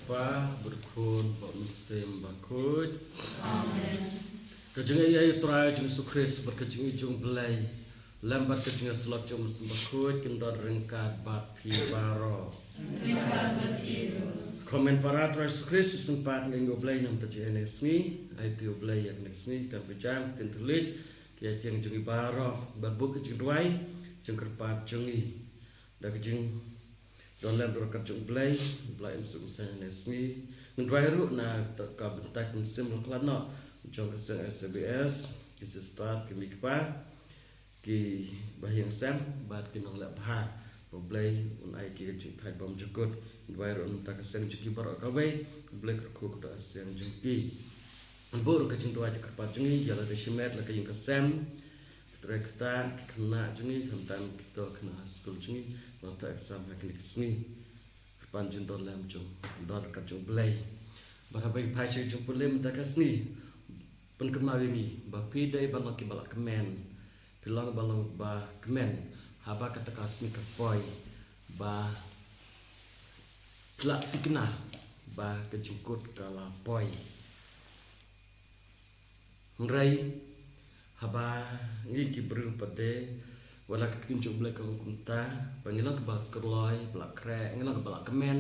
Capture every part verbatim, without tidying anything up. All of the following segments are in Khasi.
Kpa, bad Khun, bad Mynsiem Bakhuid. Amen. Ka jingaiei U Trai jong U Jisu Khrist, bad ka jingïeit jong U Blei, lem bad ka jingïasyllok jong U Mynsiem Bakhuid, kin don ryngkat bad phi baroh. Ryngkat bad phi ruh. Kmen para U Trai Jisu Khrist, shisien pat ngin ïa U Blei namar ka jingïeit ka sngi, ai te U Blei ïa kane ka sngi, kan pynjah, kin thylliej, ki ïakieng jong ngi baroh, bad bud ka jingduwai, jingkyrpad jong ngi. Da ka jingdon lem ryngkat jong U Blei, U Blei un suk mynsiem ha kane ka sngi. Ngin duwai ruh na ka bynta ka mynsiem la khlad noh jong ka seng S B S, ki sister, ki mei kpa, ki bahaïing sem, bad ki nongleh bha. Ba U Blei un ai ki ka jingthait bymjukut. Ngin duwai ruh na ka bynta ka seng jong ki baroh kawei, U Blei kyrkhu kyrdoh ïa ka seng jong ki. Bud ruh ka jingduwai jingkyrpad jong ngi ïa lade shimet, la ka ïing ka sem, ki trai ki kta, ki khynnah jong ngi, khamtam kito ki nong ha skul jong ngi, nongthoh exam ha kine ki sngi. Kyrpad jingdon lem jong, don ryngkat jong U Blei. Bad haba ngi phai sha ka jingpule mynta ka sngi, pynkynmaw ïa ngi ba phi dei ban long kiba la kmen. Phi long ba long ba kmen haba kata ka sngi ka poi, ba phi la thikna ba ka jingkut ka la poi. Hynrei haba ngi ki briew pat de, wat la ka ktien jong U Blei ka ong kumta, ba ngi long kiba kloi, ba la khreh, ngi long kiba la kmen,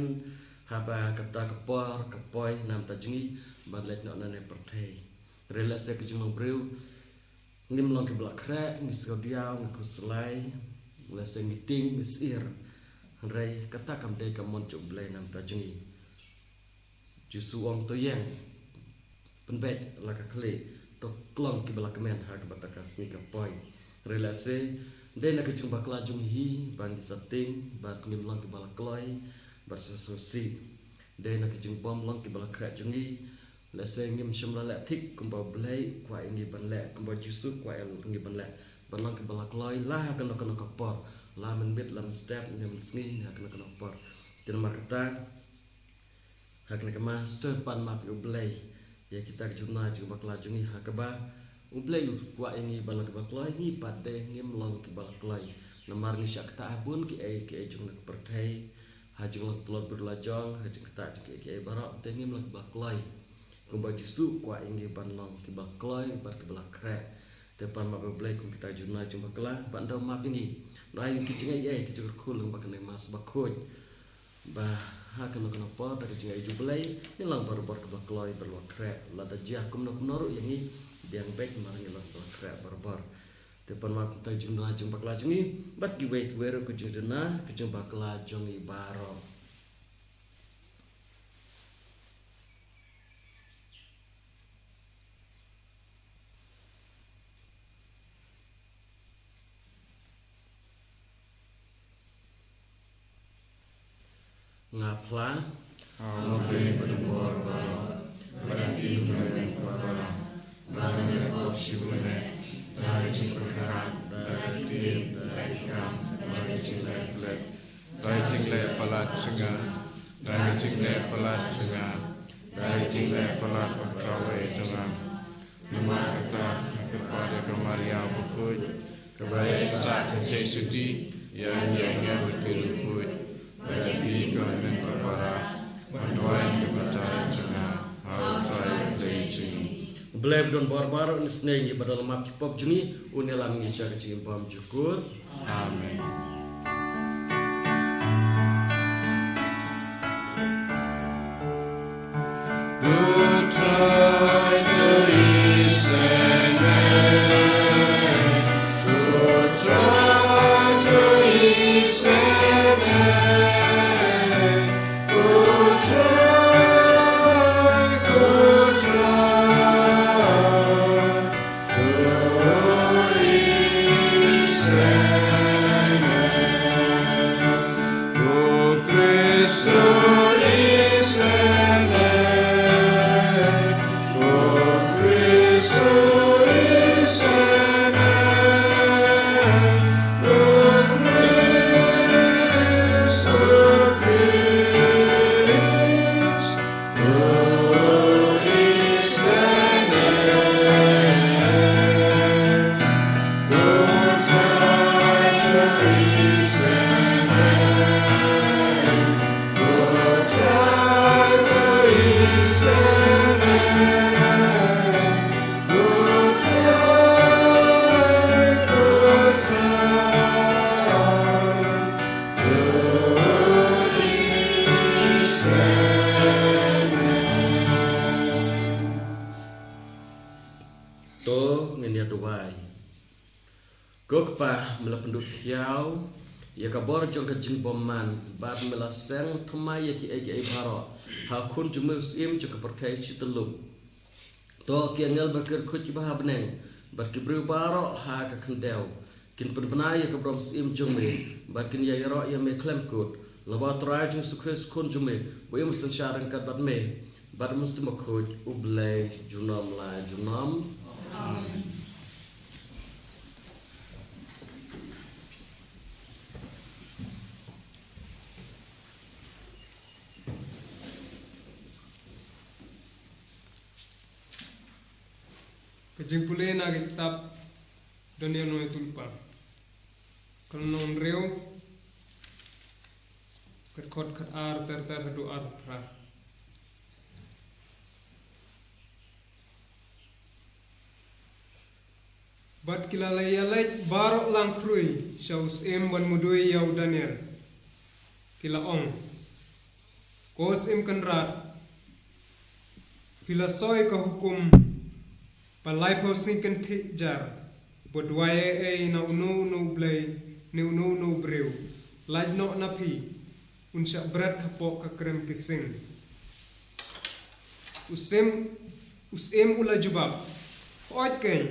haba kata ka por ka poi na ka bynta jong ngi ban leit noh na kane ka pyrthei. Hynrei lehse ki jinglong briew, ngim long kiba la khreh, ngi sngewdiaw, ngi khuslai, lehse ngi tieng, ngi syier. Hynrei kata kam dei ka mon jong U Blei na ka bynta jong ngi. Jisu u ong, to ïeng, pynbeit la ka khlieh, to long kiba la kmen ha kaba kata ka sngi ka poi. Hynrei lehse dei na ka jingbakla jong ngi hi ba ngi sa tieng, bad ngim long kiba la kloi, bad sa sngewsih. Dei na ka jingbym long kiba la khreh jong ngi, lehse ngim shym la leh thik kumba U Blei u kwah ïa ngi ban leh, kumba Jisu u kwah ïa ngi ban leh, ban long kiba la kloi la ha kano kano ka por, la mynmiet, la mynstep, ne mynsngi, ne ha kano kano ka por. Te namar kata, ha kane ka Mass to pan map ïa U Blei ïa kita ki jingduna jingbakla jong ngi, ha kaba U Blei u kwah ïa ngi ban long kiba kloi, ngi pat de ngim long kiba la kloi. Namar ngi shah ktah ha bun kiei kiei jong kane ka pyrthei, ha jinglong tlot briew la jong, ha jingktah jong kiei kiei baroh, te ngim long kiba kloi. Kumba Jisu u kwah ïa ngi ban long kiba kloi bad kiba la khreh. Te pan map ïa U Blei kum kita ki jingduna jingbakla, ban da map ïa ngi. Ngi ai ki jingaiei, ki jingkyrkhu lyngba kane ka Mass bakhuid, ba ha kano kano por da ka jingaiei jong U Blei, ngin long barabor kiba kloi bad la khreh. Lada jia kumno kumno ruh ïa ngi, biang beit namar ngin long kiba la khreh barabor. Te pan map kita ki jingduna jingbakla jong ngi, bad kiwei kiwei ruh ki jingduna, ki jingbakla jong ngi baroh. Nga phla. Ïa U Blei ba don bor baroh, ba la plie kum u mei baroh, ba la leh pop shibun eh, da ka jingpyrkhat, da ka ktien, da ki kam, da ka jingleh pyrlek, da ka jingleh palat jong nga, da ka jingleh palat jong nga, da ka jingleh palat ba khraw eh jong nga. Namar kata, kyrpad ïa ka Maria bakhuid, kaba ïaisah jingsheptieng, ïa ngi ïa ngi bad ki riewkhuid, ba la plie kum u mei baroh, ban duwai ïa ki batai jong nga ha U Trai U Blei jong ngi. U Blei ba don bor baroh un isynei ïa ngi bad da la map ki pop jong ngi, un ïalam ïa ngi sha ka jingim bymjukut. Amen. Ko Kpa, me la pynduh thiaw ïa ka bor jong ka jingbymman, bad me la seng thymmai ïa kiei kiei baroh ha u khun jong me u syiem jong ka pyrthei shi tyllup. To ki angel ba kyrkhu kiba ha bneng bad ki briew baroh ha ka khyndew kin pynbna ïa ka burom syiem jong me, bad kin ïaroh ïa me khlem kut. Lyngba U Trai Jisu Khrist u Khun jong me, uba im synshar ryngkat bad me bad U Mynsiem Bakhuid, U Blei junom la junom. Amen. Ka jingpule na ka kitab Daniel nongïathuhlypa, ka lynnong hynriew, ka dkhot khatar ter ter haduh arphew phra. Bad ki la ïaleit baroh lang khrui sha u syiem ban mudui ïa u Daniel, ki la ong, Ko syiem kynrad, phi la soi ka hukum ba laiphew sngi kynthih jar, uba duwai ei ei na uno uno u blei ne uno uno u briew, lait noh na phi, un shah bret hapoh ka krem ki sing. U syiem, u syiem u la jubab, Hooid keiñ,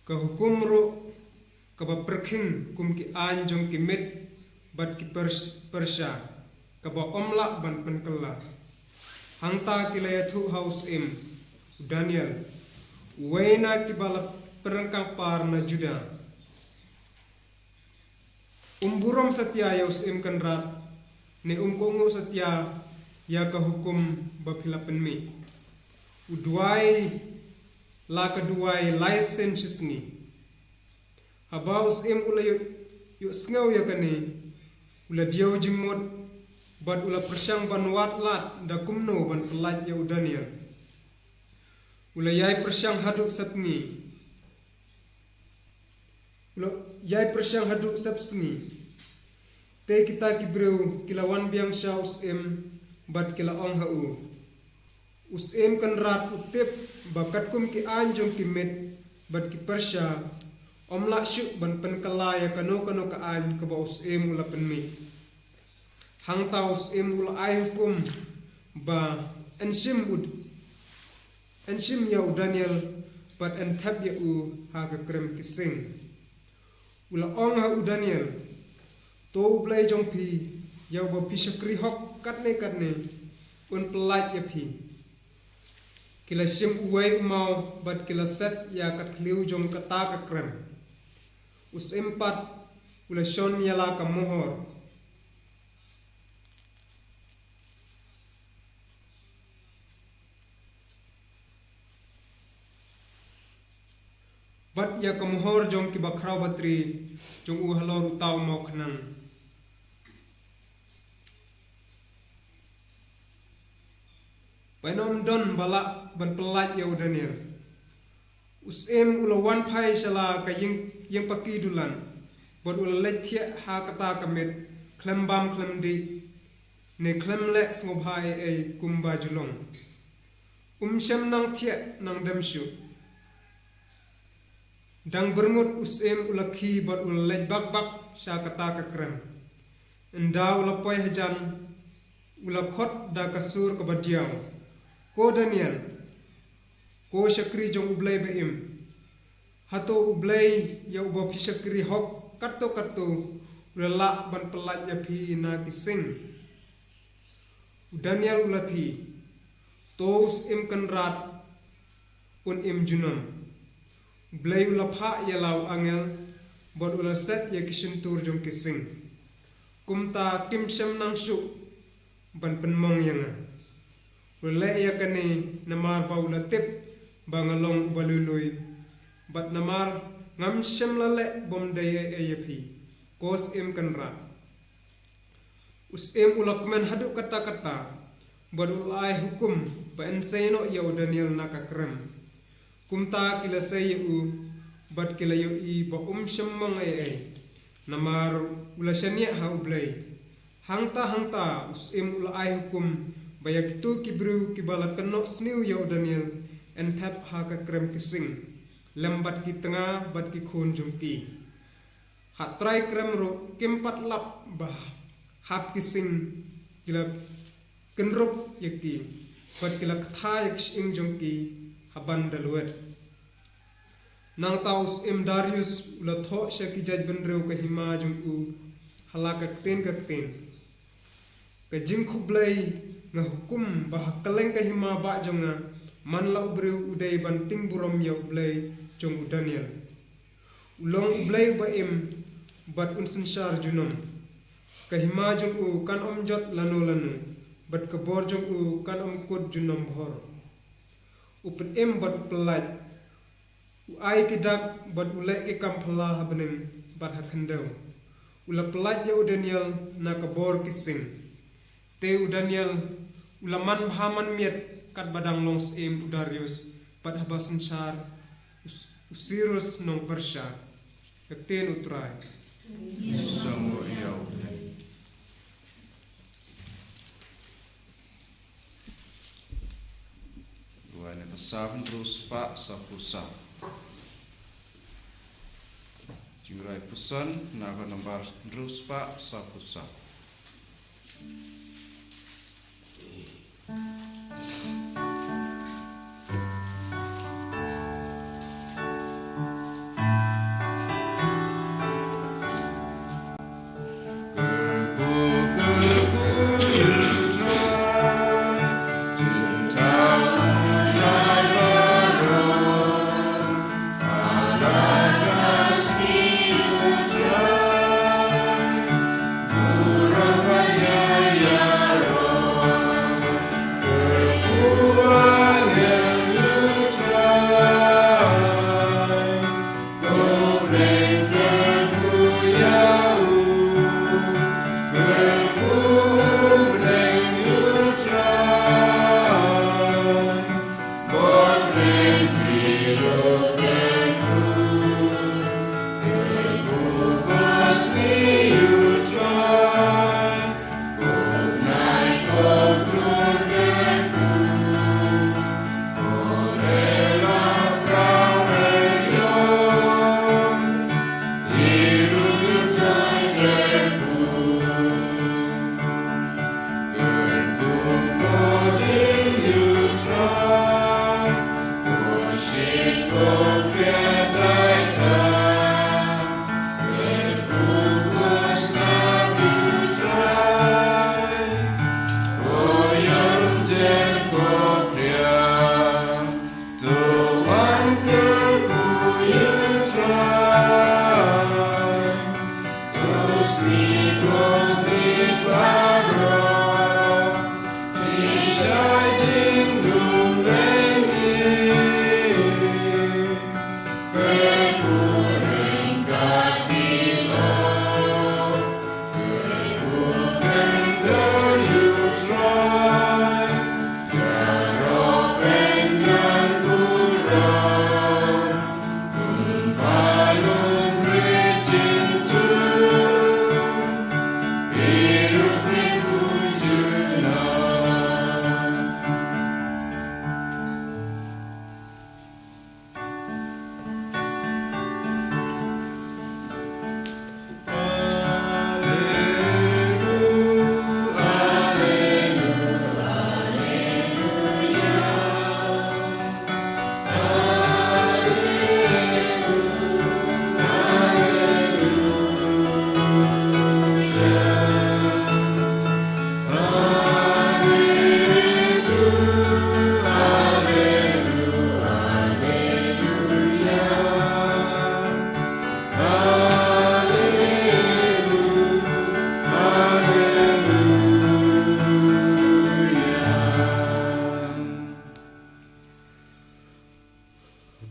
ka hukum ruh kaba pyrkhing kum ki aiñ jong ki Med bad ki Pers-, Persia, kaba ym lah ban pynkylla. Hangta ki la ïathuh ha u syiem, u Daniel, uwei na kiba la pynryngkang par na Juda. Um burom satia ïa u syiem kynrad, ne um kohnguh satia ïa ka hukum ba phi la pynmih. U duwai la ka duwai lai sien shi sngi. Haba u syiem u la ïoh, ïohsngew ïa kane, u la diaw jingmut, bad u la pyrshang ban wad lad da kumno ban pyllait ïa u Daniel. U la ïai pyrshang haduh sepsngi. U la ïai pyrshang haduh sepsngi. Te kita ki briew ki la wan biang sha u syiem bad ki la ong ha u, U syiem kynrad u tip ba katkum ki aiñ jong ki Med bad ki Persia, ym lah shuh ban pynkylla ïa kano kano ka aiñ kaba u syiem u la pynmih. Hangta u syiem u la ai hukum ba yn shim u, yn shim ïa u Daniel bad yn thep ïa u ha ka krem ki sing. U la ong ha u Daniel, To U Blei jong phi, ïa uba phi shakri hok katne katne, un pyllait ïa phi. Ki la shim uwei u maw bad ki la set ïa ka thliew jong kata ka krem. U syiem pat u la shon ïa la ka mohor. Bad ïa ka mohor jong kiba khraw batri jong u halor uta u mawkhnang. Bad ym don ba lah ban pyllait ïa u Daniel. U syiem u la wan phai sha la ka ïing, ïing paki dulan, bad u la leit thiah ha kata ka miet, khlem bam khlem dih, ne khlem leh sngewbha ei ei kumba ju long. Um shym nang thiah nang dem shuh. Dang byrngut u syiem u la khie bad u la leit bak bak sha kata ka krem. Ynda u la poi hajan, u la khot da ka sur kaba diaw, Ko Daniel, ko shakri jong U Blei ba im, hato U Blei ïa uba phi shakri hok katto katto u la lah ban pyllait ïa phi na ki sing? U Daniel u la thie, To U Syiem Kynrad un im junom. U Blei u la phah ïa la u angel bad u la set ïa ki shyntur jong ki sing. Kumta kim shym nang shuh ban pynmong ïa nga. U la leh ïa kane namar ba u la tip ba nga long uba lui lui, bad namar ngam shym la leh bymdei ei ei ïa phi, ko Syiem Kynrad. U syiem u la kmen haduh katta katta bad u la ai hukum ba yn sei noh ïa u Daniel na ka krem. Kumta ki la sei ïa u bad ki la ïohi ba um shym mong ei ei, namar u la shaniah ha U Blei. Hangta hangta u syiem u la ai hukum ba ïa kito ki briew kiba la kynnoh sniew ïa u Daniel yn thep ha ka krem ki sing, lem bad ki tnga bad ki khun jong ki. Ha trai krem ruh kim pat lap ba hap ki sing ki la kynrup ïa ki, bad ki la ktha ïa ki shyieng jong ki ha ban da lwet. Nangta u syiem Darius u la thoh sha ki jaitbynriew ka hima jong u ha la ka ktien ka ktien. Ka jingkhublei, nga hukum ba ha kylleng ka hima bah jong nga, man la u briew u dei ban tieng burom ïa u Blei jong u Daniel. U long u Blei uba im bad un synshar junom. Ka hima jong u kan ym jot lano lano, bad ka bor jong u kan ym kut junom bhor. U pynim bad u pyllait, u ai ki dak bad u leh ki kam phylla ha bneng bad ha khyndew. U la pyllait ïa u Daniel na ka bor ki sing. Te u Daniel u la man bha man miet katba dang long syiem u Darius, bad haba synshar u, u Sirus nong Persha. Ka ktien u Trai. Sngewbha ïa u Blei. Duwai na ka Salm hynriew spah sawphew saw. Jingrai puson na ka nombar hynriew spah sawphew saw.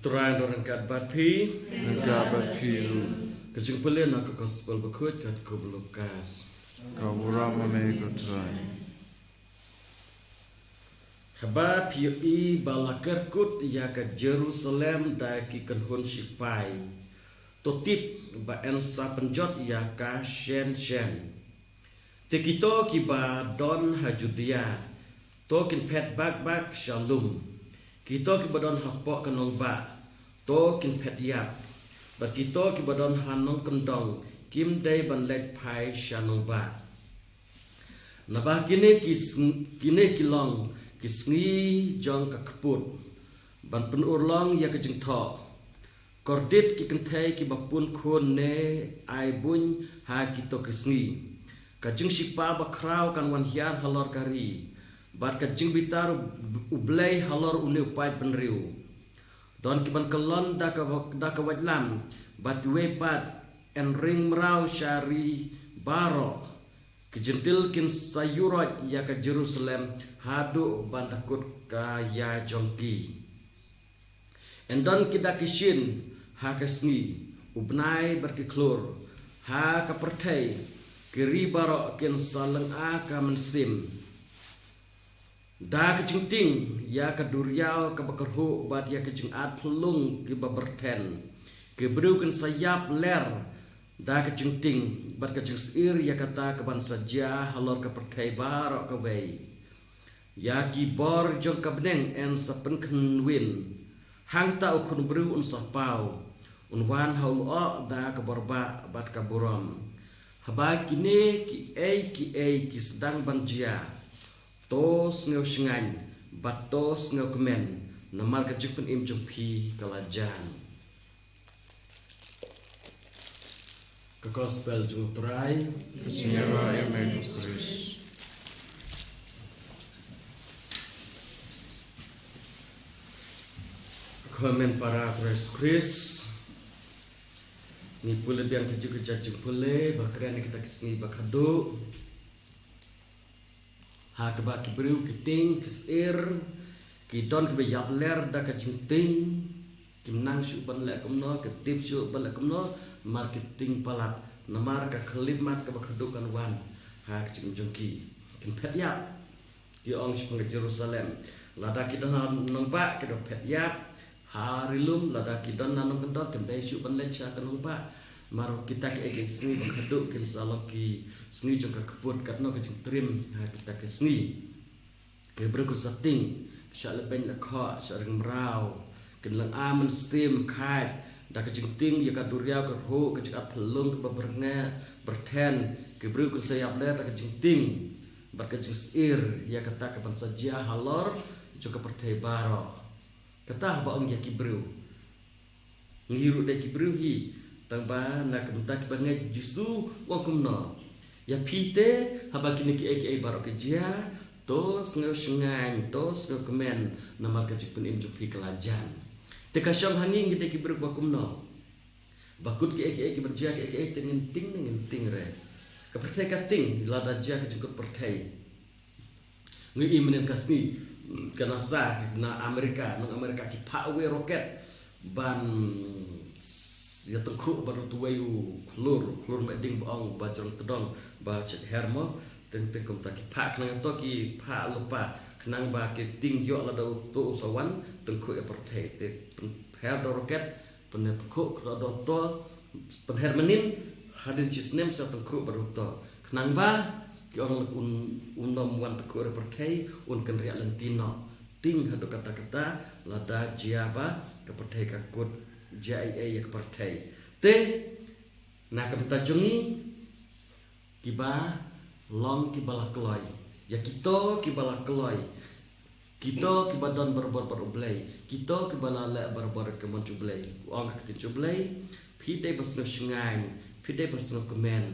Trai un ryngkat bad phi. Ryngkat bad phi ruh. Ka jingpule na ka gospel bakhuid katkum u Lukas. Ka burom ma me ko Trai. Haba phi ïohi ba la kyrkut ïa ka Jerusalem da ki kynhun shipai, to tip ba yn sa pynjot ïa ka shen shen. Te kito kiba don ha Judia, to kin phet bak bak sha lum. Kito kiba don hapoh ka nongbah, to kin phet ïap. Bad kito kiba don ha nongkyndong, kim dei ban leit phai sha nongbah. Naba kine ki sng-, kine ki long ki sngi jong ka kput ban pynurlong ïa ka jingthoh. Kordit ki kynthei kiba pun khun ne ai buiñ ha kito ki sngi. Ka jingshipa bakhraw kan wan hiar halor ka ri, bad ka jingbitar u, u Blei halor une u paid bynriew. Don kiban kyllon da ka, da ka waitlam, bad kiwei pat yn ring mraw sha ri baroh. Ki Jentil kin sa ïuroit ïa ka Jerusalem haduh ban da kut ka ïa jong ki. Yn don ki da ki shin ha ka sngi, u bnai bad ki khlur ha ka pyrthei, ki ri baroh kin sa lynga ka mynsiem. Da ka jingtieng ïa ka duriaw kaba kyrhuh bad ïa ka jingat phyllung kiba byrthen, ki briew kin sa ïap ler da ka jingtieng bad ka jingsyier ïa kata kaban sa jia halor ka pyrthei baroh kawei. Ïa ki bor jong ka bneng yn sa pynkhynwin. Hangta u khun briew un sa paw, un wan ha u lyoh da ka bor bah bad ka burom. Haba kine kiei kiei ki sdang ban jia, to sngew shngaiñ bad to sngew kmen, namar ka jingpynim jong phi ka la jan. Ka Gospel jong u Trai. Ka jingïaroh ïa me, ko Khrist. Ko hynmen para Trai Jisu Khrist, ngi pule biang kajuh ka jait jingpule ba kren ïa kita ki sngi ba khadduh. Ha kaba ki briew ki tieng ki syier, ki don kiba ïap ler da ka jingtieng, kim nang shuh ban leh kumno, ki tip shuh ban leh kumno, mar ki tieng palat, namar ka khyllipmat kaba khadduh kan wan ha ka jingim jong ki. Kin phet ïap, ki ong shaphang ka Jerusalem. Lada ki don ha nongbah ki don phet ïap, ha ri lum, lada ki don na nongkyndong, kim dei shuh ban leit sha ka nongbah. Mar kita kiei kiei ki sngi ba khadduh kin sa long ki sngi jong ka kput, katno ka jingtriem ha kita ki sngi. Ki briew kin sa tieng, shah lehbeiñ lehkhoh, shah ring mraw. Kin lynga mynsiem khait da ka jingtieng ïa ka duriaw kyrhuh, ka jingat phyllung kaba byrngeh byrthen. Ki briew kin sa ïap ler da ka jingtieng bad ka jingsyier ïa kata kaban sa jia halor jong ka pyrthei baroh. Kata haba ong ïa ki briew, ngi ruh dei ki briew hi. Tang ba na ka bynta kiba ngeit Jisu u ong kumno? Ïa phi te, haba kine kiei kiei baroh ki jia, to sngew shngaiñ, to sngew kmen, namar ka jingpynim jong phi ka la jan. Te ka shong ha ngi, ngi dei ki briew ba kumno? Ba kut kiei kiei kiba jia, kiei kiei te ngin tieng ne ngim tieng re? Ka pyrthei ka tieng lada jia ka jingkut pyrthei. Ngi i mynnin ka sngi, ka NASA na Amerika, nong Amerika ki phah wei rocket ban s-, ïa tyngkhuh bad uwei u khlur, khlur meding ba ong ba jrong tdong ba check her mo, teng teng kumta ki phah khnang to ki phah lypa, khnang ba ki tieng ïoh lada uto u sa wan tyngkhuh ïa pyrthei, te pynher da rocket, pynher tyngkhuh, ka dor to, pynher mynnin, hadien shi snem sa tyngkhuh baroh to. Khnang ba, ki ong lok un, un ym wan tyngkhuh re pyrthei, un kynriah lynti noh. Tieng haduh katta katta, lada jia ba, ka pyrthei ka kut, jia ei ei ïa ka pyrthei. Te, na ka bynta jong ngi, kiba long kiba la kloi. Ïa kito kiba la kloi. Kito kiba don barabor bad U Blei. Kito kiba la leh barabor ka mon U Blei. U ong ka ktien U Blei. Phi dei ban sngew shngaiñ. Phi dei ban sngew kmen.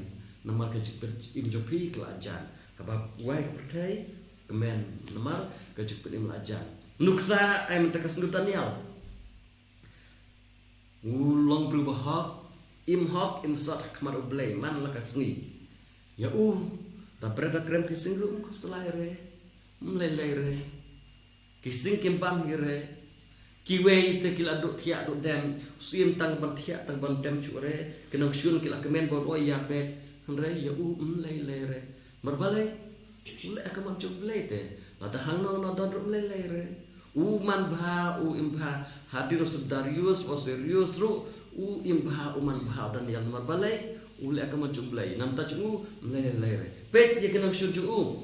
Namar ka jingpynim jong phi ka la jan. Haba wai ka pyrthei. Kmen. Namar ka jingpynim la jan. Nuksa ai mynta ka sngi u Daniel. U long briew ba hok, im hok, im sot ha khmat U Blei, man la ka sngi. Ïa u, da bret da krem ki sing ruh, um khuslai re, um lei lei re. Ki sing kim bam hi re. Kiwei te ki la duh thiah duh dem, u syiem tang ban thiah tang ban dem shuh re. Ki nongshun ki la kmen ban oi ïa pek, hynrei ïa u, um lei lei re. Namar balei? U leh ha ka mon U Blei te. Lada hangno hangno don ruh um lei lei re. U man bha, u im bha. Hadien u Darius, u Sirius ruh, u im bha, u man bha, u Daniel. Namar balei? U leh ha ka mon U Blei. Namar ta jong u, um lei lei re. Peit ïa ki nongshun jong u.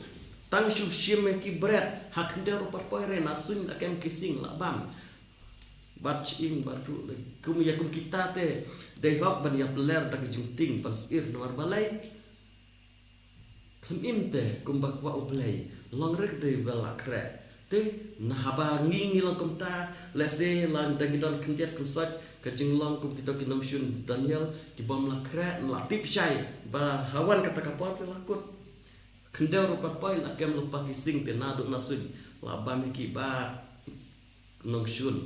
Tang shu shim ïa ki bret. Ha khyndew ruh pat poi re, na suiñ la kem ki sing la bam. Bad shyieng bad ruh lei. Kum ïa kum kita te dei hok ban ïapler da ka jingtieng ban sir namar balei. Khlem im te kumba kwah U Blei long re ka dei ba la khreh. Te na haba ngi ngi long kumta, lehse la da ngi don khyndiat khynsoit ka jinglong kum kito ki nongshun Daniel, ki bym la khreh, la tip shai ba ha wan kata ka por te la kut. Khyndew ruh pat poi la kem lypa ki sing te naduh na suiñ la bam ïa ki bad nongshun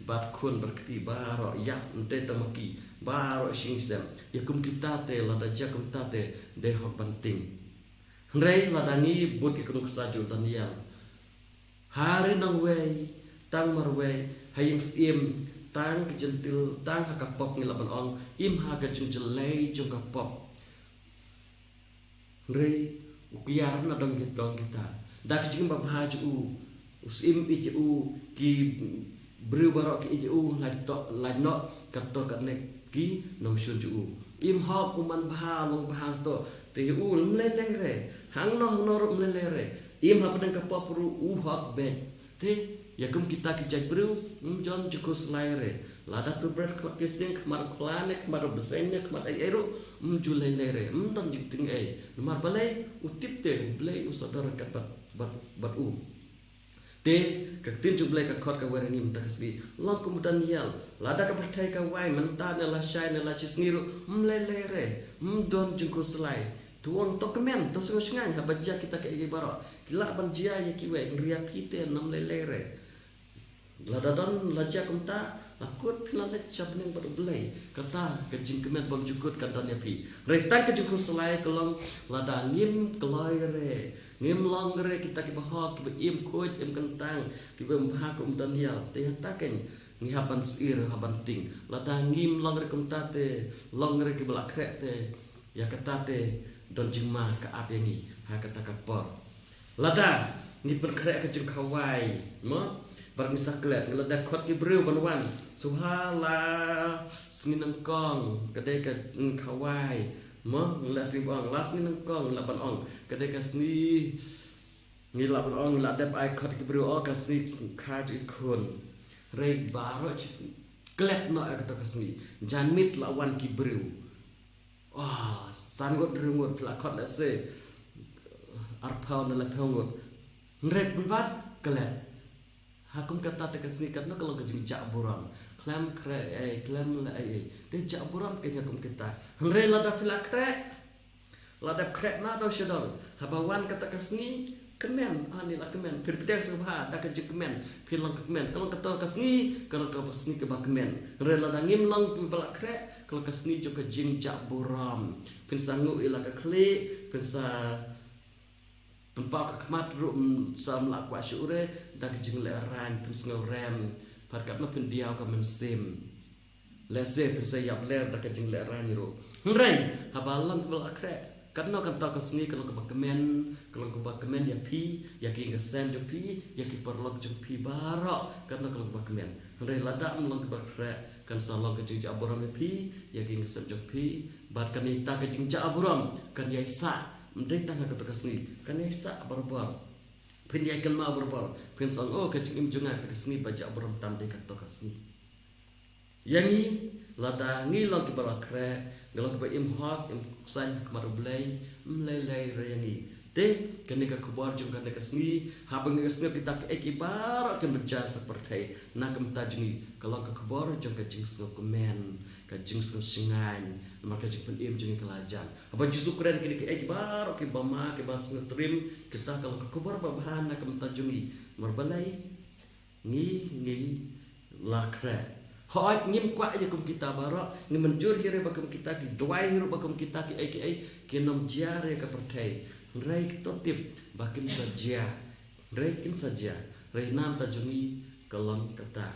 bad khun bad kti baroh ïap, ym dei tang ma ki, baroh shim shisha. Ïa kum kita te, lada jia kumta te dei hok ban tieng. Hynrei lada ngi bud ïa ka nuksa jong u Daniel, ha ri nongwei, tang marwei, ha ïing syiem, tang ka jentil, tang ha ka pop, ngi lah ban ong, im ha ka jingjyllei jong ka pop. Hynrei u kiar na dong ki dong kita. Da ka jingbha jong u, u syiem ïeit ïa u, ki briew baroh ki ïeit ïa u, lait to, lait noh, kato katne ki nongshun jong u. Im hok, u manbha, long bha to. Te ïa u ym lei lei re. Hangno hangno ruh ym lei lei re. Im hapdeng ka pop ruh u hok beit. Te ïa kum kita ki jait briew, ym don jingkhuslai re. Lada phi bret khmat ki sing, khmat u khla ne, khmat u bseiñ ne, khmat ei ei ruh, ym ju lei lei re, ym don jingtieng ei. Namar balei? U tip te U Blei u sdang ryngkat bad, bad, bad u. Te ka ktien jong U Blei ka khot kawei ïa ngi mynta ka sngi, long kum u Daniel. Lada ka pyrthei ka wai mynta ne lashai ne lashisngi ruh, ym lei lei re, ym don jingkhuslai. To ong to kmen, to sngewshngaiñ, haba jia kita kiei kiei baroh, ki lah ban jia ïa kiwei, hynrei ïa phi te ym lei lei re. Lada don la jia kumta, la kut phin la leit sha bneng bad U Blei. Kata ka jingkmen bymjukut kan don ïa phi. Hynrei tang ka jingkhuslai ka long lada ngim kloi re, ngim long re kita kiba hok, kiba im khuid, im kyntang, kiba im bha kum u Daniel. Te hata keiñ ngi hap ban sir, hap ban tieng. Lada ngim long re kumta te, long re kiba la khreh te, ïa kata te don jingma ka ap ïa ngi ha kata ka por. Lada ngi pynkhreh ka jingkhawai, mo? Bad ngi sa klet, ngi la dep khot ki briew ban wan. Shuwa la sngi nyngkong, ka dei ka jingkhawai, mo? Ngi la sngi ban ong, la sngi nyngkong, ngi la ban ong, ka dei ka sngi, ngi la ban ong, ngi la dep ai khot ki briew, o ka sngi kha jong i khun. Hynrei baroh shi sngi klet noh ïa kata ka sngi. Janmiet la wan ki briew. Ah, san ngut hynriew ngut, phi la khot lehse arphew ne laiphew ngut. Hynrei pynban klet. Ha kum kata te ka sngi katno ka long ka jingjah burom. Khlem khreh ei, khlem leh ei ei. Te jah burom keiñ ha kum kita. Hynrei lada phi la khreh, la dep khreh na dong sha dong, haba wan kata ka sngi, kmen, ani la kmen. Phin pdiang sngewbha da ka jingkmen, phin long ka kmen. Ka long kata ka sngi, ka long ka sngi kaba kmen. Hynrei lada ngim long kiba la khreh, ka long ka sngi jong ka jingjah burom. Phin sa nguh ïa la ka khlieh, phin sa pynpaw ka khmat ruh, mm, sa ym lah kwah shuh re, da ka jinglehrain, phin sngew rem, pat katno phin diaw ka mynsiem. Lehse phin sa ïapler da ka jinglehrain ruh. Hynrei haba long kaba la khreh, katno kan thaw ka sngi, ka long kaba kmen, ka long kaba kmen ïa phi, ïa ki ïing ki sem jong phi, ïa ki paralok jong phi baroh, katno ka long kaba kmen. Hynrei lada ym long kaba la khreh, kan sa long ka jingjah burom ïa phi, ïa ki ïing ki sem jong phi, bad kan ïai ta ka jingjah burom, kan ïai sah, ym dei tang ha kata ka sngi, kan ïai sah barabor. Phin ïai kynmaw barabor, phin sa ong, o, ka jingim jong nga kata ka sngi ba jah burom tam dei kata ka sngi. Ïa ngi, lada ngi long kiba la khreh, ngi long kiba im hok, im khuid ha khmat U Blei, ym lei lei re ïa ngi. Te kane ka khubor jong kane ka sngi, haba ngi sngew kita kiei kiei baroh kiba jia sha pyrthei na ka bynta jong ngi, ka long ka khubor jong ka jingsngewkmen, ka jingsngewshngaiñ, namar ka jingpynim jong ngi ka la jan. Haba Jisu u kren kine kiei kiei baroh kiba ma, kiba sngewtriem, kita ka long ka khubor babha na ka bynta jong ngi. Namar balei? Ngi, ngi la khreh. Hooid, ngim kwah ïa kum kita baroh, ngim mynjur hi re ba kum kita, ki duwai hi ruh ba kum kita kiei kiei kin ym jia re ha ka pyrthei. Hynrei to tip ba kin sa jia. Hynrei kin sa jia. Hynrei na ka bynta jong ngi ka long kata.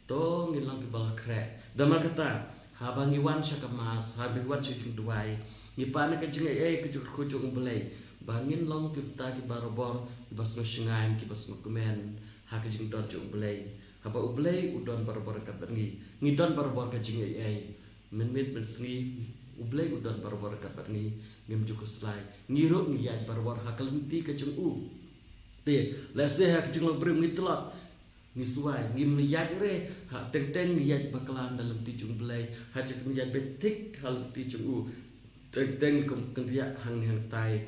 To ngin long kiba la khreh. Namar kata, haba ngi wan sha ka Mass, haba ngi wan sha ka jingduwai, ngi pan ïa ka jingaiei, ka jingkyrkhu jong U Blei, ba ngin long kita kiba barabor, kiba sngewshngaiñ, kiba sngewkmen ha ka jingdon jong U Blei. Haba U Blei u don barabor ryngkat bad ngi, ngi don barabor ka jingaiei. Mynmiet mynsngi U Blei u don barabor ryngkat bad ngi, ngim ju khuslai. Ngi ruh ngi ïaid barabor ha ka lynti ka jong u. Te lehse ha ka jinglong briew ngi tlot. Ngi suwai, ngim ïaid re, ha teng teng ngi ïaid bakla na lynti jong U Blei, ha jaka ngi ïaid beit thik ha lynti jong u. Teng teng ngi kum kynriah hangne hangtai.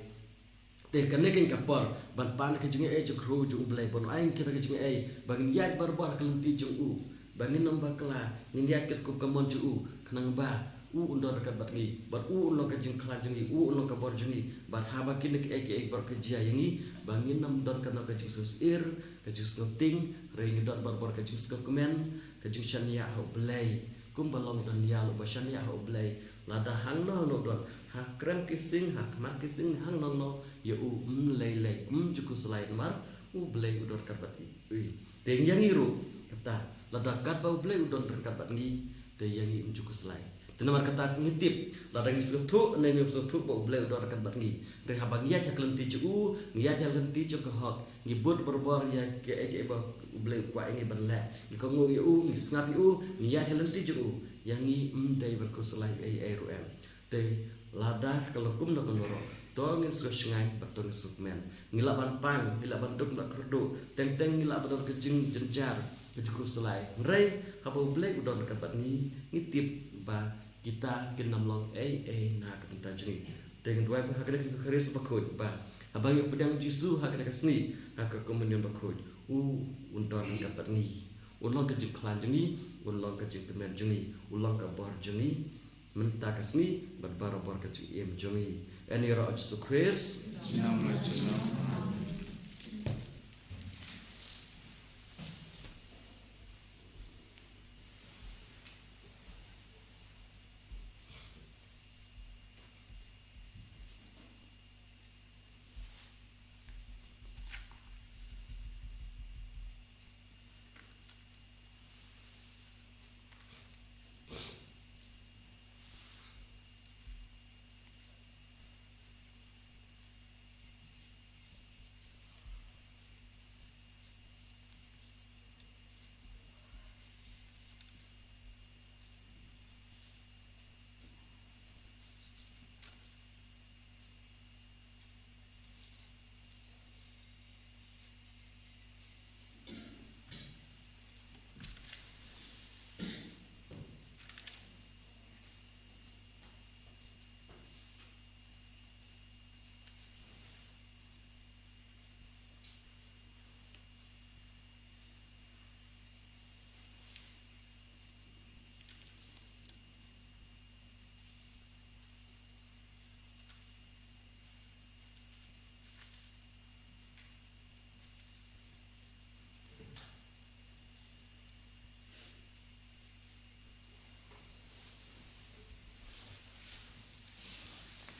Te kane kane ka por ban pan ka jingaiei jong U Blei, ban ai kita ka jingaiei ba ngin ïaid barabor ha ka lynti jong u, ba ngin ym bakla, ngin ïaid katkum ka mon jong u, khnang ba u un don ryngkat bad ngi, bad u un long ka jingkhlaiñ jong ngi, u un long ka bor jong ngi, bad haba kine kiei kiei baroh ki jia ïa ngi, ba ngin ym don kano ka jingsngewsih, ka jingsngewtieng, hynrei ngin don barabor ka jingsngewkmen, ka jingshaniah ha U Blei. Kumba long u Daniel uba shaniah ha U Blei, lada hangno hangno u don, ha krem ki sing, ha khmat ki sing, hangno hangno, ïa u ym lei lei, ym ju khuslai namar U Blei u don ryngkat bad i. Ui. Te ïa ngi ruh, kata, lada katba U Blei u don ryngkat bad ngi, te ïa ngi ym ju khuslai. Te namar kata ngi tip, lada ngi sngewthuh ne ngim sngewthuh ba U Blei u don ryngkat bad ngi, hynrei haba ngi ïaid ha ka lynti jong u, ngi ïaid ha ka lynti jong ka hok, ngi bud barabor ïa kaei kaei ba U Blei u kwah ïa ngi ban leh, ngi kohnguh ïa u, ngi sngap ïa u, ngi ïaid ha ka lynti jong u, ïa ngi ym dei ban khuslai ei ei ruh em. Te lada ka long kumno kumno ruh, to ngin sngewshngaiñ bad to ngin sngewkmen. Ngi lah ban pang, ngi lah ban duk, lah kyrduh, teng teng ngi lah ban don ka jingjynjar, ka jingkhuslai. Hynrei haba U Blei u don ryngkat bad ngi, ngi tip ba kita kin ym long ei ei na ka bynta jong ngi. Te ngin duwai ba ha kane ka Eucharist bakhuid ba haba ngi pdiang U Jisu ha kane ka sngi, ha ka Komunion bakhuid, u un don ryngkat bad ngi. Un long ka jingkhlaiñ jong ngi, un long ka jingkmen jong ngi, un long ka bor jong ngi mynta ka sngi bad barabor ka jingim jong ngi. Ïaroh ïa U Jisu Khrist. Junom la junom.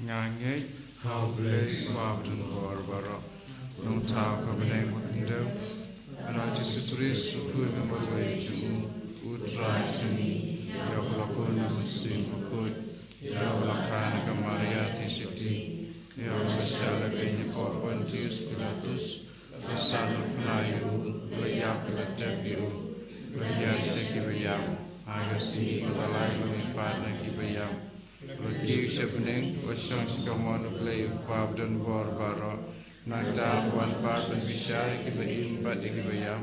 Nga ngeit ha U Blei Kpa badonbor baroh, Nongthaw ka bneng ba khyndew, bad ha U Jisu Khrist U Khun ba marwei jong u, U Trai jong ngi, ïa uba la bun da U Mynsiem Bakhuid, ïa uba la kha na ka Maria theisotti, ïa uba la shah lehbeiñ hapoh Pontius Pilatus, la sah lyngkha ïa u, la ïap la tep ïa u, la ïaid sha kiba ïap, ha ka sngi kaba lai la mihpat na kiba ïap, la kiew sha bneng, la shong sha kamon U Blei U Kpa badonbor baroh. Nangta un wan pat ban bishar ïa kiba im bad ïa kiba ïap.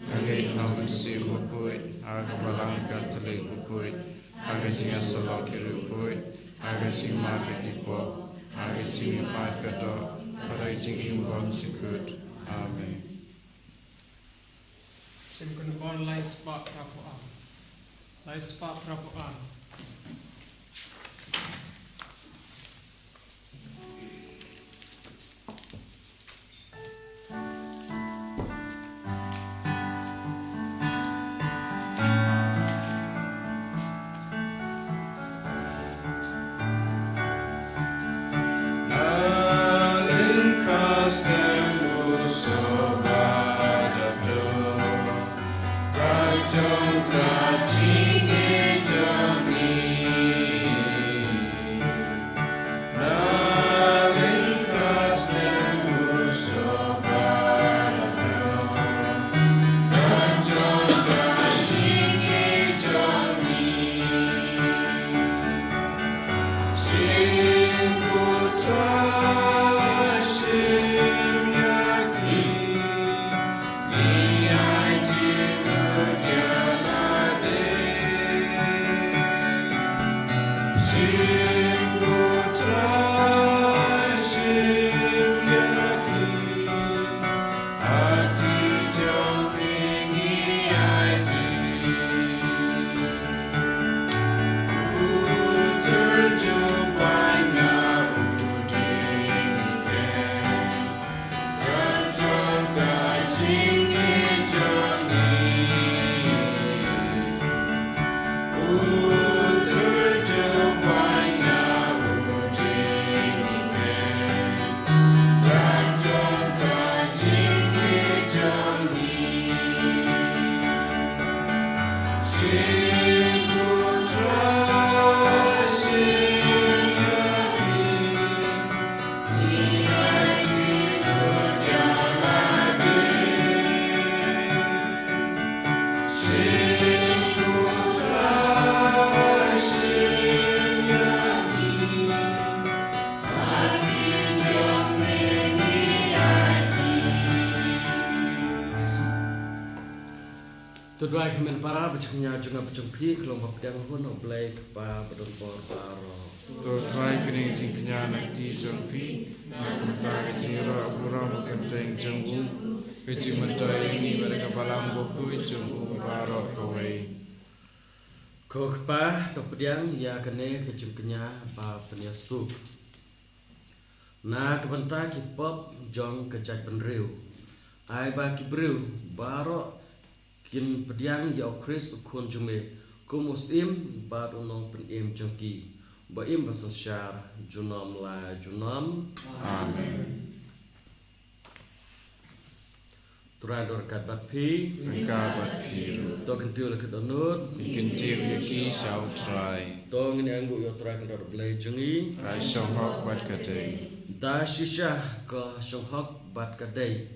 Nga ngeit ha U Mynsiem Bakhuid, ha ka Balang Katholik bakhuid, ha ka jingïasyllok ki riewkhuid, ha ka jingmap ïa ki pop, ha ka jingmihpat ka doh, ha ka jingim bymjukut. Amen. Sngewbha, lai spah phra phew ar. Lai spah phra phew ar. To duwai, ko hynmen para, ba jingkñia jong nga bad jong phi ka long ba pdiang hun ha U Blei Kpa badonbor baroh. To duwai, kane ka jingkñia na ka kti jong phi, na ka bynta ka jingïaroh burom kyrteng jong u, ka jingmyntoi ïa ngi bad ïa ka balang bakhuid jong u baroh kawei. Ko Kpa, to pdiang ïa kane ka jingkñia ba pynïasuk na ka bynta ki pop jong ka jaitbynriew. Ai ba ki briew baroh kin pdiang ïa U Khrist u Khun jong me kum u Syiem bad u Nongpynim jong ki, ba im ba synshar junom la junom. Amen. Trai don ryngkat bad phi. Ryngkat bad phi ruh. To kyntiew la ka dohnud. Ngi kyntiew ïa ki sha U Trai. To ngin ïanguh ïa U Trai Kynrad U Blei jong ngi. Ka shong hok bad ka dei. Da shisha ka shong hok bad ka dei.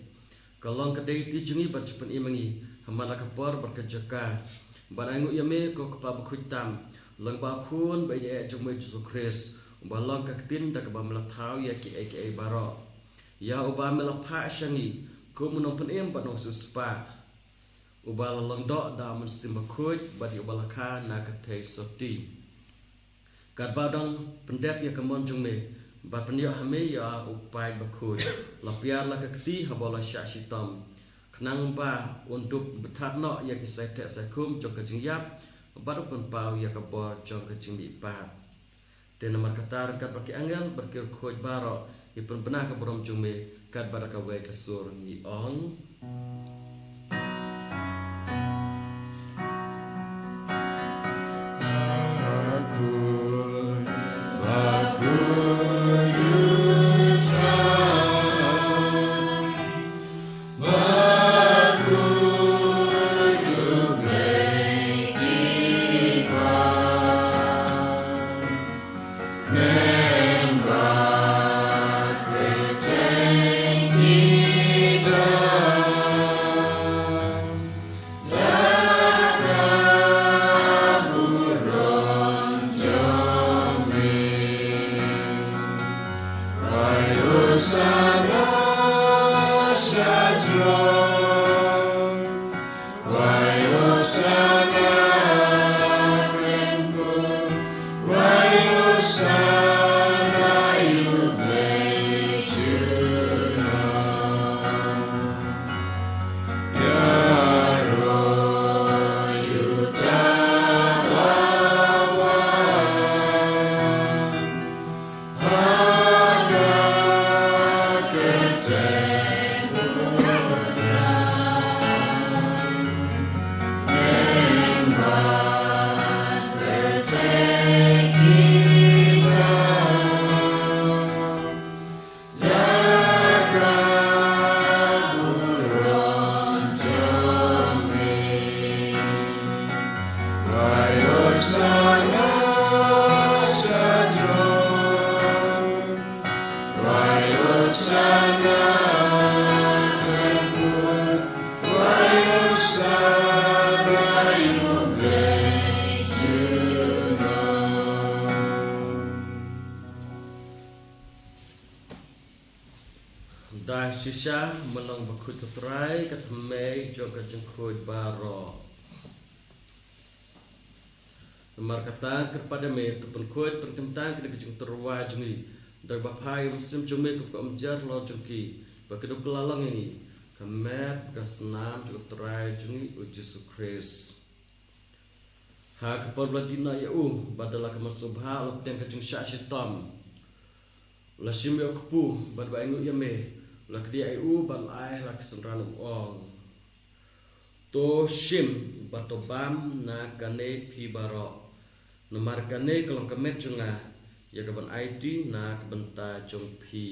Ka long ka dei ti jong ngi ban sa pynim ïa ngi ha man la ka por bad ka jaka, ban ainguh ïa me ko Kpa bakhuid tam, lyngba u Khun ba ïeit jong me Jisu Khrist, uba long ka ktien da kaba me la thaw ïa kiei kiei baroh. Ïa uba me la phah sha ngi kum u Nongpynim bad Nongsiewspah, uba la long doh da U Mynsiem Bakhuid bad ïa uba la kha na ka theisotti. Katba dang pyndep ïa ka mon jong me, bad pynïoh ha me ïa u paid bakhuid, la piar la ka kti haba u la shah shitom, khnang ba un dup bthat noh ïa ki saiteh saikhum jong ka jingïap, bad u pynpaw ïa ka bor jong ka jingmihpat. Te namar kata ryngkat bad ki angel bad ki riewkhuid baroh, ngi pynbna ka burom jong me, katba da kawei ka sur ngi ong. Da shisha, me long bakhuid ko Trai, ka thymmei jong ka jingkhuid baroh. Namar kata kyrpad ïa me, to pynkhuid pynkyntang kane ka jingtyrwa jong ngi da kaba phah ïa u Mynsiem jong me kum ka umjar halor jong ki, ba kin dup kylla long ïa ngi ka met ka snam jong u Trai jong ngi u Jisu Khrist. Ha ka por ba la dih noh ïa u, bad da la ka mynsiem bha u la pdiang ka jingshah shitom. U la shim ïa u kpu, bad ba ainguh ïa me, u la kdiah ïa u, bad u la ai ha la ka synran u ong: To shim, bad to bam na kane phi baroh. Namar kane ka long ka met jong nga, ïa kaban aiti na ka bynta jong phi.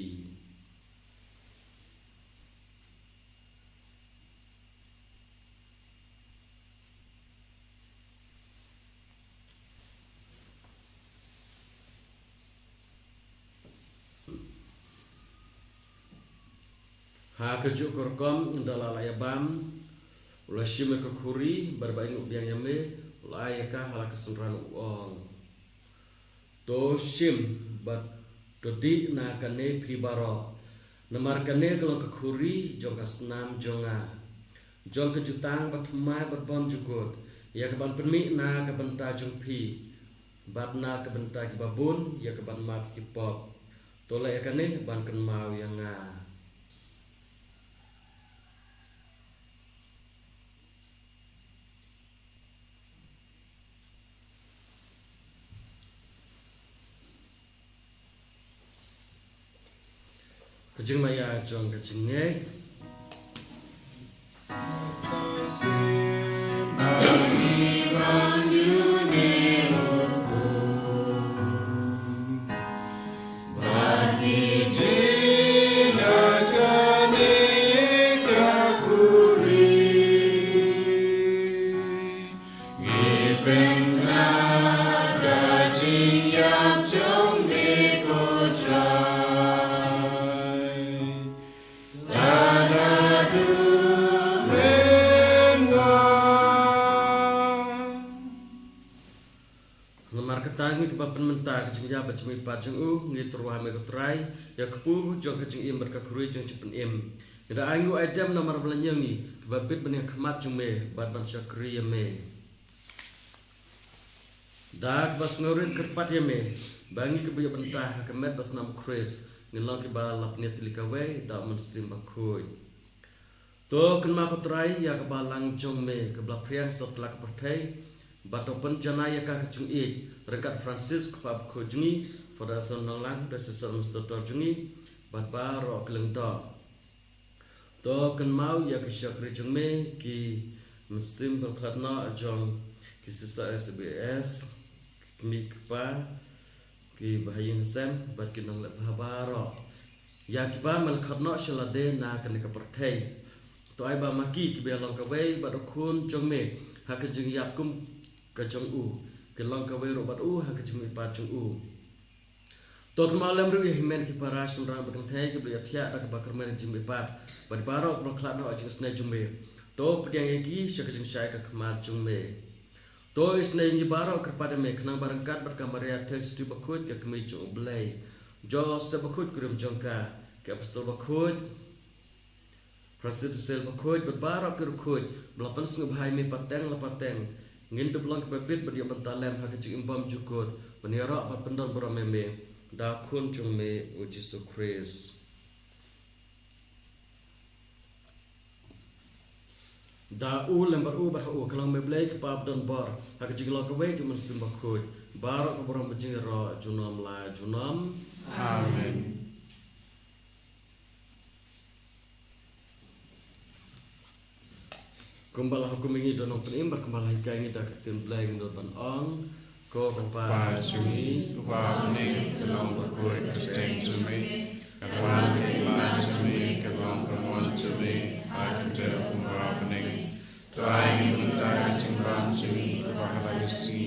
Ha kajuh ka rukom, ynda la lah ïa bam, u la shim ïa ka khuri, bad ba ainguh biang ïa me, u la ai ïa ka ha la ka synran u ong: To shim, bad to dih na kane phi baroh. Namar kane ka long ka khuri jong ka snam jong nga, jong ka jutang bathymmai bad bymjukut, ïa kaban pynmih na ka bynta jong phi bad na ka bynta kiba bun, ïa kaban map ki pop. To leh ïa kane ban kynmaw ïa nga. Ka jingmaïa jong ka jingngeit. Ngi pynbna ka jingïap jong me ko Trai. Tad haduh mynwan. Namar kata ngi kiba pynmynta ka jingïap bad jingmihpat jong u, ngi tyrwa ha me ko Trai, ïa ka kpu jong ka jingim bad ka khuri jong jingpynim. Ngi da ai ngi u aidem namar ba la ñiew ngi, kiba bit ban ïa khmat jong me, bad ban shakri ïa me. Da kaba sngewrit kyrpad ïa me, ba ngi kiba ïoh bynta ha ka met bad snam u Khrist, ngin long kiba la pynïatylli kawei da u Mynsiem Bakhuid. To kynmaw ko Trai ïa ka balang jong me, kaba la phriang satlak ka pyrthei, bad to pynjanai ïa ka ka jingïeit, ryngkat Francis u kpa bakhuid jong ngi, Father Anselm Nonglang, u dei Sister Administrator jong ngi, bad baroh ki lyngdoh. To kynmaw ïa ki shakri jong me, ki mynsiem bakhlad noh jong ki Sister S B S, ki kmie ki kpa, ki bahaïing hasem, bad ki nongleh bha baroh. Ïa kiba me la khot noh sha lade na kane ka pyrthei. To ai ba ma ki kiba ïalong kawei bad u Khun jong me ha ka jingïap kum ka jong u, ki long kawei ruh bad u ha ka jingmihpat jong u. To kynmaw lem ruh ïa hynmen ki para shynrang ba kynthei kiba la ïathiah da kaba kyrmen ka jingmihpat, bad baroh kiba la khlad noh ha ka jingisynei jong me. To pdiang ïa ki sha ka jingshai ka khmat jong me. To isynei ïa ngi baroh kyrpad ïa me, khnang ba ryngkat bad ka Maria Theisotti bakhuid ka kmie jong u Blei, Joseph bakhuid kurim jong ka, ki apostol bakhuid, Francis de Sales bakhuid, bad baroh ki riewkhuid ba la pynsngewbha ïa me pateng la pateng, ngin dup long kiba bit ban ïoh bynta lem ha ka jingim bymjukut, ban ïaroh bad pyndon burom ïa me da u Khun jong me u Jisu Khrist. Da u lem bad u bad ha u, ka long me Blei Kpa badonbor, ha ka jinglong kawei jong u Mynsiem Bakhuid, baroh ka burom bad jingïaroh junom la junom. Amen. Kumba la hukum ïa ngi da u Nongpynim bad kumba la hikai ïa ngi da ka ktien Blei, ngin don ban ong: Ko Kpa jong ngi uba ha bneng, ka long bakhuid ka kyrteng jong me. Ka wan ka hima jong me, ka long ka mon jong me ha ka kyrteng kumba ha bneng. To ai ïa ngi mynta ka jingbam jong ngi kaba ha la ka sngi,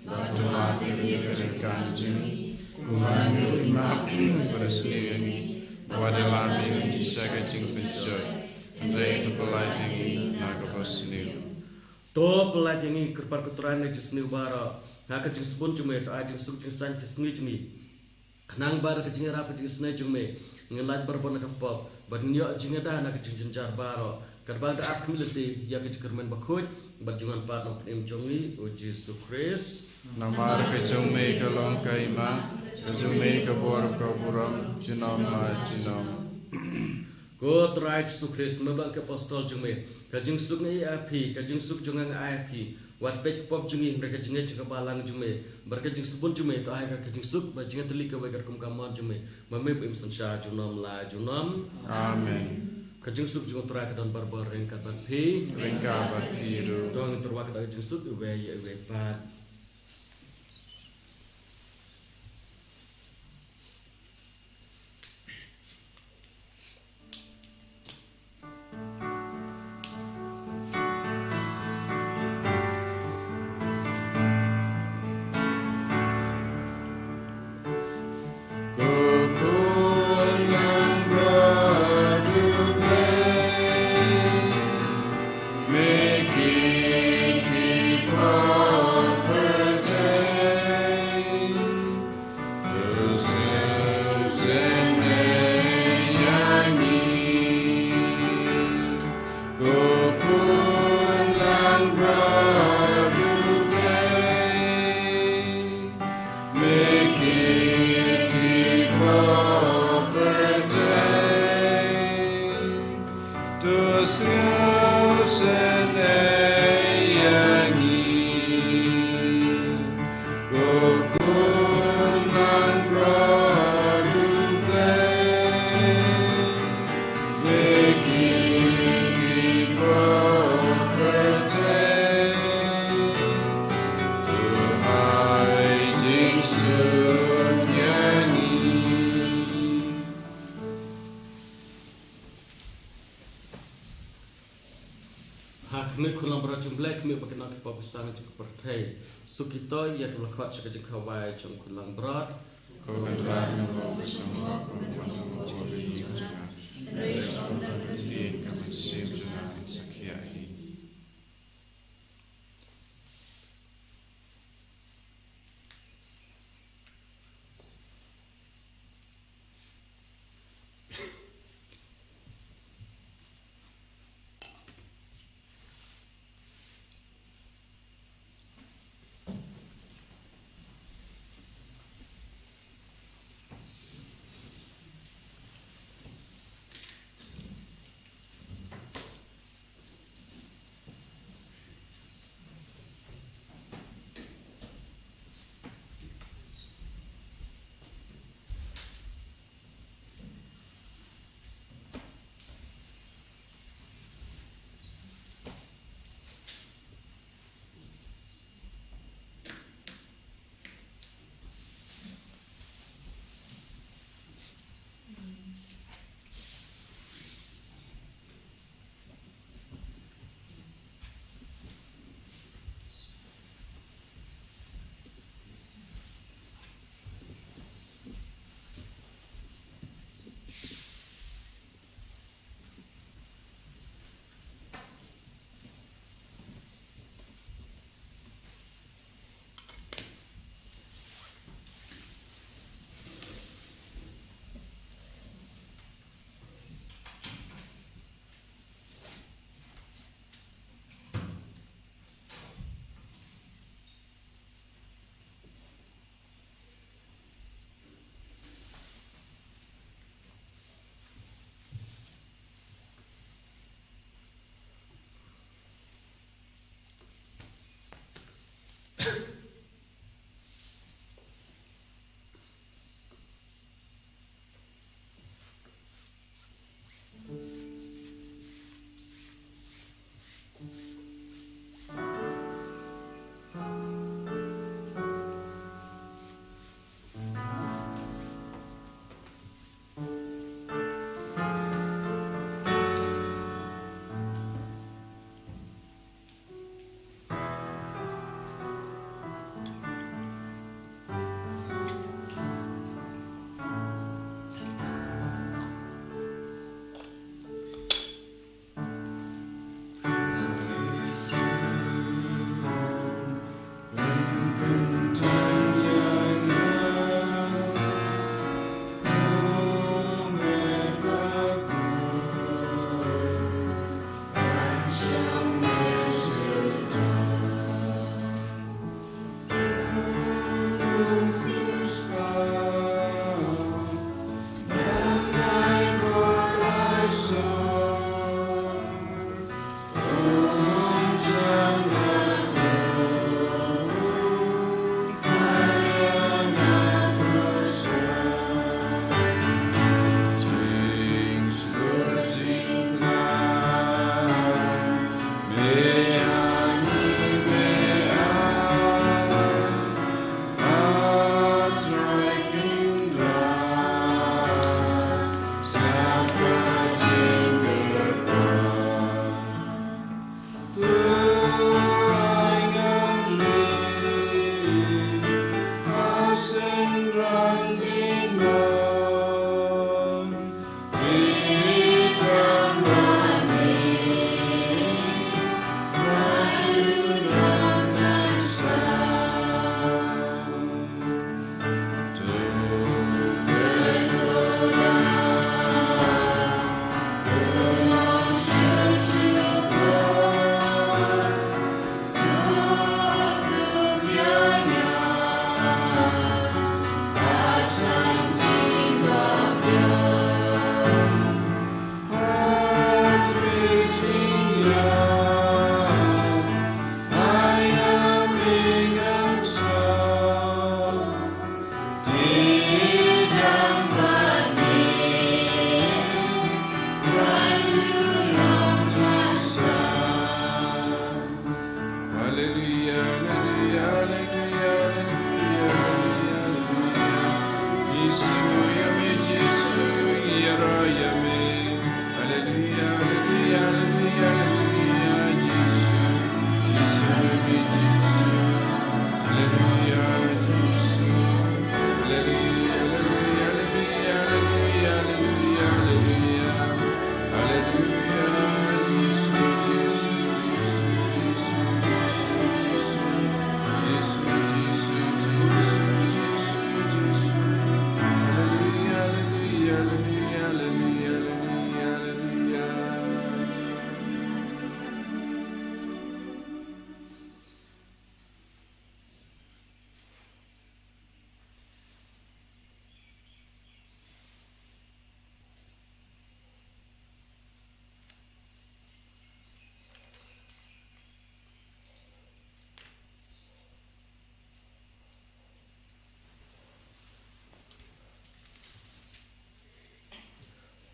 bad to map ïa ngi ka jingkam jong ngi, kumba ngi ruh ngi map ïa kiba sngewsih ïa ngi. Wat leit ïa ngi sha ka jingpynshoi, hynrei to pyllait ïa ngi na kaba sniew. To pyllait ïa ngi, kyrpad ko Trai, na ki jingsniew baroh, ha ka jingsbun jong me. To ai jingsuk jingsaiñ ka sngi jong ngi, khnang ba da ka jingïarap ka jingisynei jong me, ngin lait barabor na ka pop, bad ngin ïoh jingïada na ka jingjynjar baroh, katba ngi ap khmih lynti ïa ka jingkyrmen bakhuid bad jingwan pat u Nongpynim jong ngi u Jisu Khrist. Namar ka jong me ka long ka hima, ka jong me ka bor ka burom, junom la junom. Ko Trai Jisu Khrist, me ba la ong ki apostol jong me, ka jingsuk nga ai ïa phi, ka jingsuk jong nga nga ai ïa phi. Wat peit ki pop jong ngi, hynrei ka jingngeit jong ka balang jong me bad ka jingsbun jong me. To ai ka, ka jingsuk bad jingïatylli kawei katkum ka mon jong me, ma me ba im synshar junom la junom. Amen. Ka jingsuk jong u Trai ka don barabor ryngkat bad phi. Ryngkat bad phi ruh. To ngin tyrwa ka jingsuk iwei ïa iwei pat. Khmih khun langbrot jong U Blei, khmih ba ki nongkynmaw ki pop ki sang jong ka pyrthei. Suk ïa ki, ïa ka la khot sha ka jingkhawai jong khun langbrot. Ko Kynrad, ngan ong ba sngewbha, ko Kynrad, ngan ong ba ïing jong nga. Hynrei sngewbha ka ktien, ka mynsiem jong nga kan sa khiah hi.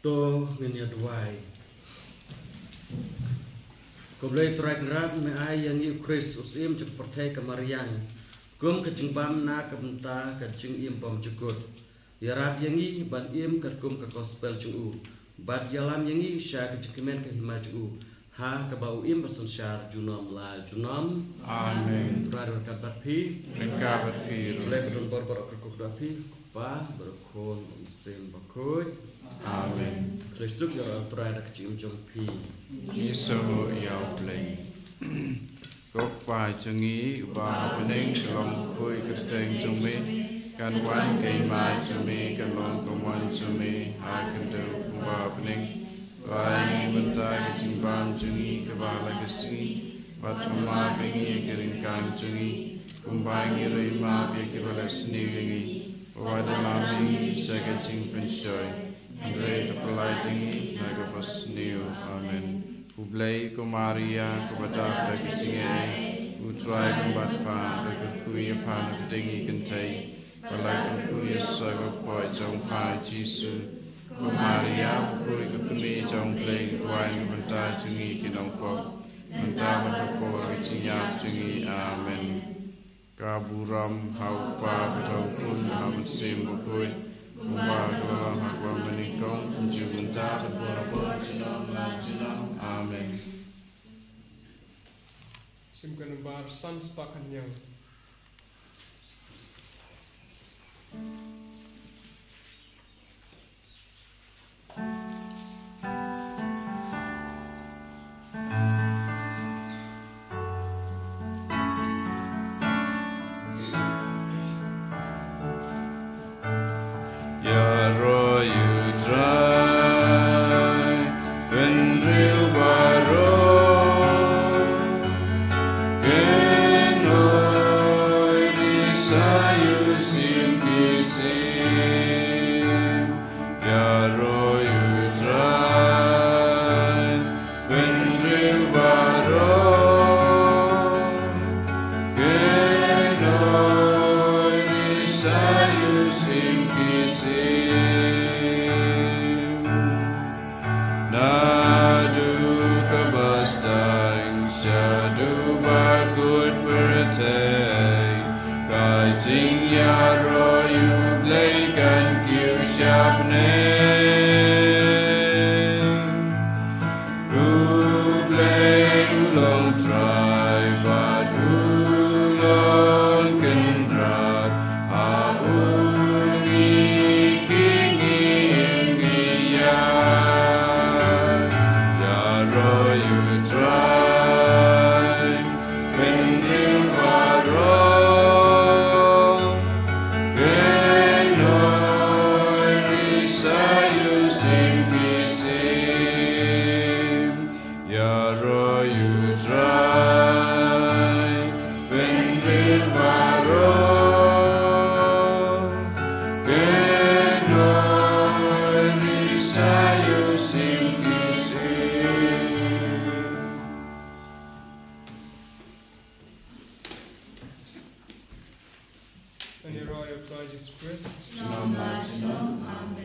To ngin ïa duwai. Ko Blei Trai Kynrad, me ai ïa ngi u Khrist u syiem jong ka pyrthei ka mariang, kum ka jingbam na ka bynta ka jingim bymjukut. Ïarap ïa ngi ban im katkum ka gospel jong u, bad ïalam ïa ngi sha ka jingkmen ka hima jong u, ha kaba u im bad synshar junom la junom. Amen. Trai ryngkat bad phi. Ryngkat bad phi ruh. Blei ka don bor bor, ka kyrkhu da phi, Kpa bad Khun, Mynsiem Bakhuid. Amen. Khlei suk ïa u Trai da ka jingim jong phi. Ngi sngewbha ïa u Blei. Ko Kpa jong ngi uba ha bneng, ka long bakhuid ka kyrteng jong me, kan wan ka hima jong me, kan long ka mon jong me ha ka khyndew kumba ha bneng. To ai ngi mynta ka jingbam jong ngi kaba la ka sngi, bad to map ïa ngi ïa ki ryngkang jong ngi, kumba ngi ruh ngi map ïa kiba la sniew ïa ngi. Wat lam ngi sha ka jingpynshoi, hynrei to pyllait ngi na kaba sniew. Amen. U Blei, ko Maria kaba dap da ka jingaiei, u Trai u don bad pha, to kyrkhu ïa pha na pdeng ki kynthei, bad la kyrkhu ïa u kpoh jong pha Jisu. Ko Maria bakhuid, ka kmie jong u Blei, to duwai na ka bynta jong ngi ki nongpop, mynta bad ha ka por ka jingïap jong ngi. Amen. Ka burom ha u Kpa bad ha u Khun bad ha u Mynsiem Bakhuid, kumba ka la long ha kaba mynnyngkong, kumjuh mynta bad barabor, junom la junom. Amen. Sim ka nombar san spah khyndai. Ïaroh ïa u Trai, bynriew baroh, kynnoh ïa u Trai, u Syiem ki syiem. Ïaroh ïa u Trai, bynriew baroh, kynnoh ïa u Trai, u Syiem ki syiem. Naduh kaba sdang shaduh ba kut pyrthei, ka jingïaroh ïa u Blei kan kiew sha bneng. U Blei u long Trai bad u long Kynrad, ha u ngi ki ngi im ngi ïaid. Ïaroh ïa u Trai, bynriew baroh, kynnoh ïa u Trai, u Syiem ki syiem. Ïaroh ïa u Trai, bynriew baroh, kynnoh ïa u Trai, u Syiem ki syiem. Ïaroh ïa u Trai Jisu Khrist. Junom la junom. Amen.